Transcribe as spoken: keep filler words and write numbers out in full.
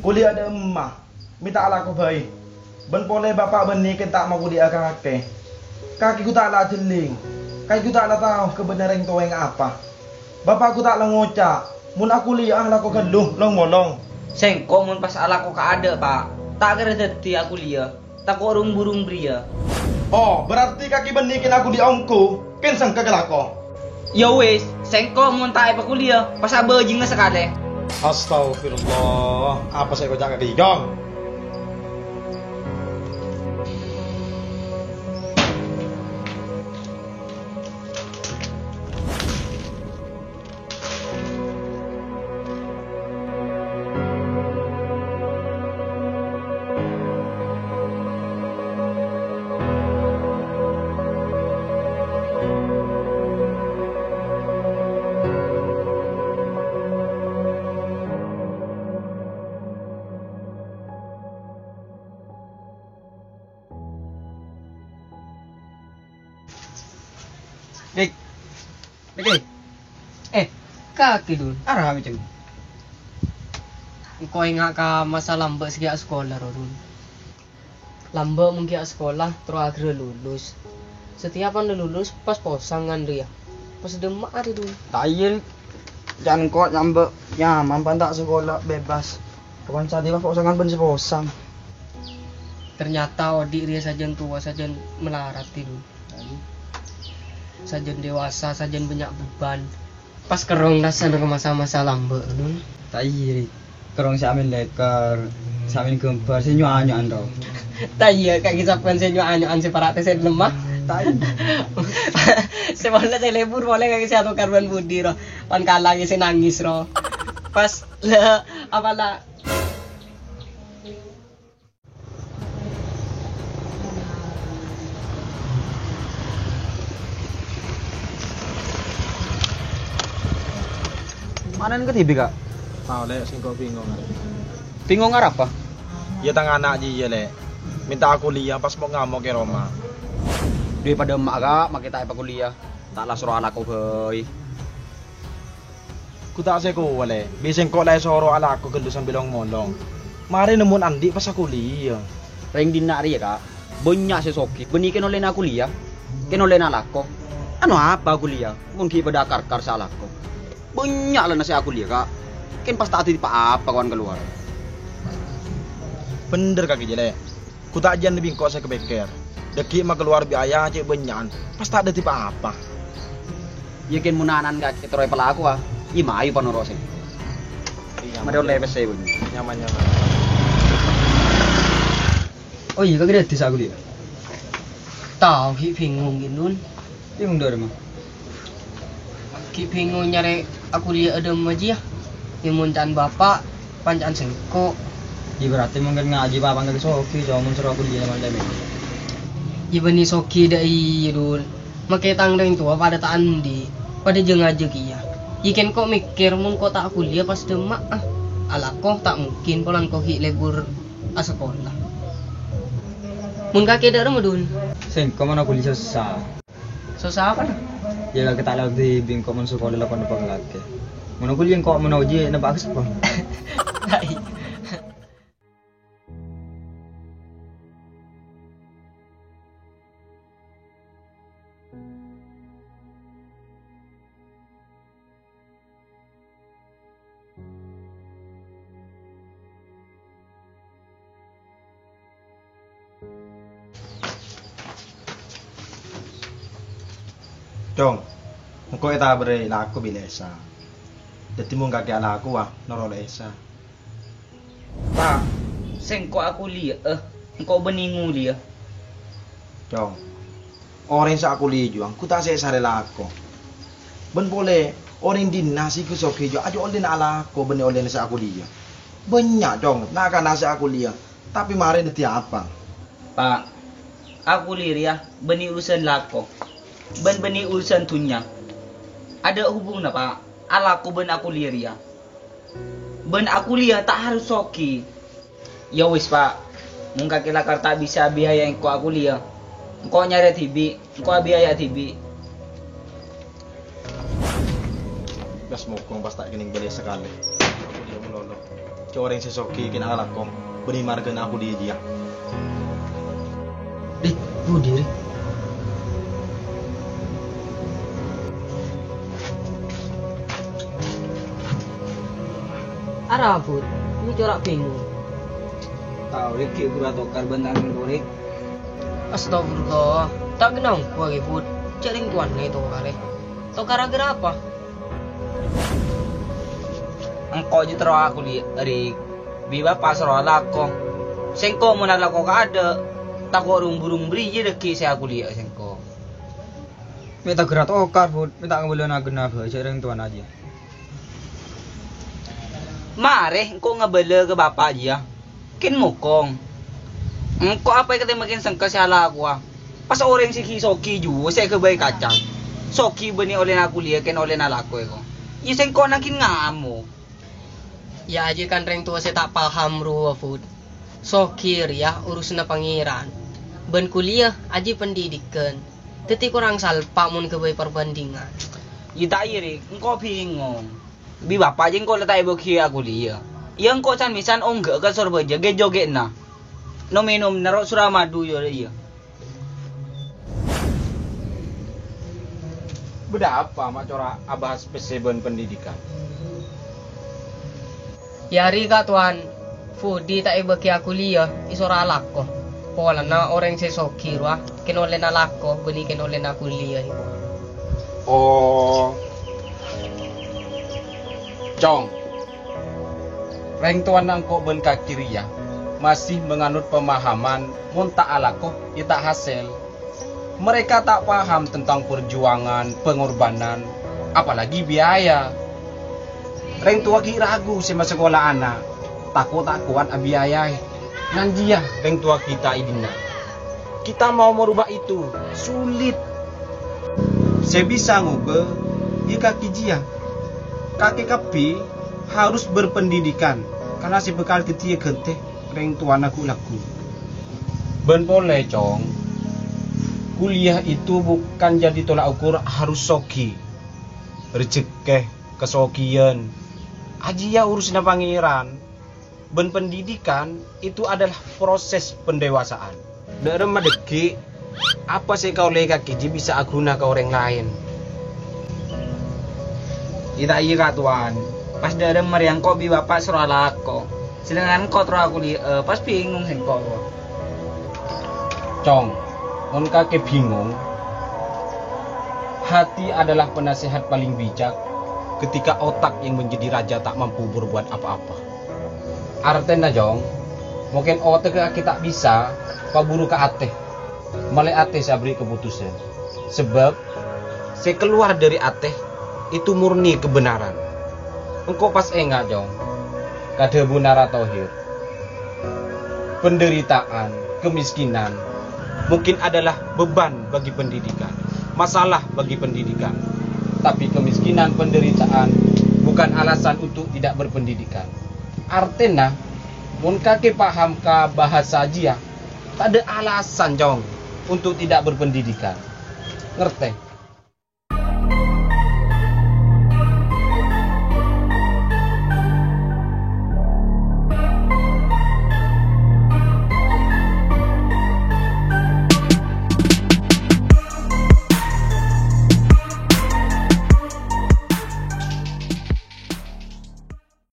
Kuliyah dâ' emma, mè' ta' alako bhâi. Bân polè bapa' bânnè kèng ta' makuliyah kakè. Kakè ghu ta' la ajhelling. Kakè ghu ta' la tao ghâbâna rèng towa ènga' apa. Bapa' ghu ta' la ngoca', "Mon akuliyah alako ghâllu, long-molong." Sèngko' mon pas alako kaadâ', Pa', ta' kèra dhâddhi akuliyah. Tako' rung-burung bâriyâ. Oh, berarti kakè bânnè kèng akuliyah ongghu, kèng sengka kalako. Ya wis, sèngko' mon ta' èpakuliyah, pas abhâjingnga sakalè. Astagfirullah, apa sè èkoca' kakè, Jong? Dik. Dik. Eh, kakè, Dun. Arapa, Ceng? Engko' ènga' ka masa lambâ' sè ghi' asakola, ro, Dun. Lambâ' mon ghi' asakola, terro aghârâ lulus. Satèya pan la lulus, pas posang kan rèya. Pas dâmma'a rè, Dun. Ta' iyâ, Dik. Can engko' lambâ' nyaman, pan ta' sakola, bebas. Kapan satèya pas posangan bân sè posang. Ternyata odi' rèya sajân towa, sajân malarat, Dun. Sajân dewasa, sajân bânnya' beban. Pas kerrong rassana ka masa-masa lambâ', Dun. Ta' iyâ, Dik. Kerrong sè amèn lèkèr, sè amèn ghâmbhâr, sè nyo'-anyo'an, ro. Ta' iyâ, kakè sampèyan sè nyo'-anyo'an sè para' tèsè' lemma. Ta' iyâ. Sè polè sè lebur, polè kakè sè atokar bân budi, ro. Pan kala kakè sè nangès, ro. Pas, la, apa la, Mara èn kadhibi', Ka'? Tao, Lè', sèngko' bingung arè. Bingung arapa? Iyâ, tang ana' jiyâ, Lè'. Mènta akuliyah pas mo'-ngamok è roma. Dhu padâ emma', Ka', makè ta' èpakuliyah. Ta' la soro alako bhâi. Ghu ta' sè kowa, Lè'. Bi' sèngko' la èsoro alako ghâllu sambi long-molong. Marè nemmo andi' pas akuliyah. Rèng dinna' rèya, Ka', bânnya' sè soghi, bânnè kèng ollèna akuliyah, kèng ollèna alako. Ano apa akuliyah, mon ghi' padâ akar-kar sè alako. Bânnya' la sè akuliyah, Ka'. Kèng pas ta' dhâddhi pa-apa kowan kalowar. Bhender kakè jâ, Lè'. Ghu ta' jiyâ bi' engko' sè kapèkkèr. Dâgghi' makalowar biaya cè' bânnya'an, pas ta' dhâddhi pa-apa. Iyâ kèng mon ana'na kakè terro èpalakowa, iyâ mayu panoro' sè. Iyâ, madâ ollè pèssè, Bun. Nyaman, nyaman. Oh iyâ, kakè dhâddhi sè akuliyah. Tao, ghi' bingung, ghi', Dun. Bingung dâ' remma? Ghi' bingung nyarè akuliyah è dâmma jiyâ. Yâ mon ca'na bapa', pan ca'na sèngko'. Yâ berarti mungkin ngajhi bapa' ngghi soghi, coma mon soro akuliyah malem. Yâ bânnè soghi dâ' iyâ, Dun. Makè tang rèng towa padâ ta' andi', padâ jâ-ngajâ kèya. Yâ kèng ko' mèkkèr mon ko' ta' akuliyah pas dâmma'a. Alako ta' mungkin polana ko' ghi' lebur asakola. Mon kakè dâ' remma, Dun? Sèngko' mon akuliyah sossa. Sossa apa, Dun? Yâ, kakè ta' la dhibi' ko' mon sakola la pon-pon lakè. Mon akuliyah ko' mon ojhi napa' ka sekolah. Cong, engko' ètabârâ alako bi' Lesa. Dhâddhi mon kakè alakowa noro' Lesa. Pa', sèngko' akuliyâ'â, engko' bânnè ngoliyâ. Cong, orèng sè akuliyâ jhuwâng ghu ta' sè èsarè lako. Bân polè, orèng dinna' sè ghu soghi jhuwâng ajhu ollèna alako bânnè ollèna sè akuliyâ. Bânnya', Cong, na'-kana' sè akuliyâ, tapè marè dhâddhi apa? Pa', akuliyâ rèya bânnè urusan lako, bân bânnè urusan dhunnya. Adâ' hubunganna, Pa', alako bân akuliyâ rèya. Bân akuliyâ ta' harus soghi. Ya wis, Pa'. Mon kakè lakar ta' bisa abiaya'è engko' akuliyâ, engko' nyarè dhibi', engko' abiaya'a dhibi'. Blas mogong pas ta' kennèng bâli sakalè. Akuliyâ malolo. Cè' orèng sè soghi kèng alako, bânnè marghâna aku dhiyâ jiyâ. Ri, budi, Ri. Arapa, Bud? Mè' cora' bingung. Tao, Ri, ghi' ghuru atokar bân tangan, Ri. Astagfirullah. Ta' kennèng ongghu, Bud. Cè' rèng towana ètokar, Ri. Tokara ghârâ apa? Engko' jiyâ terro aku li-, Ri. Bi' bapa' soro alako. Sèngko' mon alako kaadâ', tako' rung-burung bâriyâ dhâggi' sè aku liyâ sèngko'. Mè' ta' ghârâ tokar, Bud. Mè' ta' ngabâlâ na-, ghâna bhâi, cè' rèng towana jiyâ. Marè engko' ngabâlâ ka bapa' jiyâ. Kèng mokong. Engko' apa èkatèmma kèng sèngko' sè alakowa. Pas orèng sè ghi-, soghi juwa sè èghâbây kacang. Soghi bânnè ollèna kuliyah kèng ollèna alako èko. Iyâ sèngko' nangkèn ngamok. Iyâ ajiyâ kan rèng towa sè ta' paham rowa, Bud. Soghi rèya urusanna Pangèran. Bân kuliyah ajiyâ pendidikan. Dhâddhi korang salpa' mon ghâbây perbandingan. Iyâ ta' iyâ, Ri, engko' bingong. Bi' bapa' jiyâ engko' la ta' èbâghi akuliyah. Iyâ engko' san-mèsan ongghâ ka Sorbhâjâ ghi' jogè'na. Nom-ènom nèro' Suramadu iyâ, iyâ. Bâdâ apa ma' cora' abahas pèssè bân pendidikan? Iyâ arè, Ka' Towan, budi ta' èbâghi akuliyah, èsoro alako. Polana orèng sè soghi rowa kèng ollèna alako, bânnè kèng ollèna kuliyah, èko. Oh. Cong. Rèng towana engko' bân kakè rèya masih manganot pemahaman mon ta' alako, iyâ ta' hasèl. Mereka ta' paham tentang perjuangan, pengorbanan, apalagi biaya. Rèng towa ghi' ragu sè masakola ana', tako' ta' kowat abiayaè. Nan jiyâ rèng towa kita è dinna'. Kita mau merubah itu, sulit. Sè bisa ngobâ, iyâ kakè jiyâ. Kakè kabbhi harus berpendidikan, karena sè bhâkal dhâddhiyâ ghântè rèng towana ghu'-lagghu'. Bân polè, Cong, kuliah itu bukan jadi tolak ukur harus soghi. Rejhekkè, kasoghiyân, ajiyâ urusanna Pangèran. Bân pendidikan itu adalah proses pendewasaan. Dâ'remma dhâggi', apa sè èkaollè kakè jiyâ bisa aghuna ka orèng laèn. Iyâ ta' iyâ, Ka' Towan. Pas dâ'remma rèya engko' bi' bapa' soro alako. Sedangkan engko' terro akuliyah, pas bingung sèngko'. Cong, mon kakè bingung, hati adalah penasehat paling bijak ketika otak yang menjadi raja tak mampu berbuat apa-apa. Artèna, Cong, mungkin otak kakè ta' bisa paburu ka atè, malè atè sè aberri' kaputusan. Sabâb sè kalowar dâri atè itu murni kebenaran. Engko' pas enga', Cong, ka dhâbuna Ra Thohir, penderitaan, kemiskinan mungkin adalah beban bagi pendidikan, masalah bagi pendidikan. Tapi kemiskinan, penderitaan bukan alasan untuk tidak berpendidikan. Artèna, mon kakè paham ka bahasa jiyâ, tadâ' alasan, Cong, untuk tidak berpendidikan. Ngartè?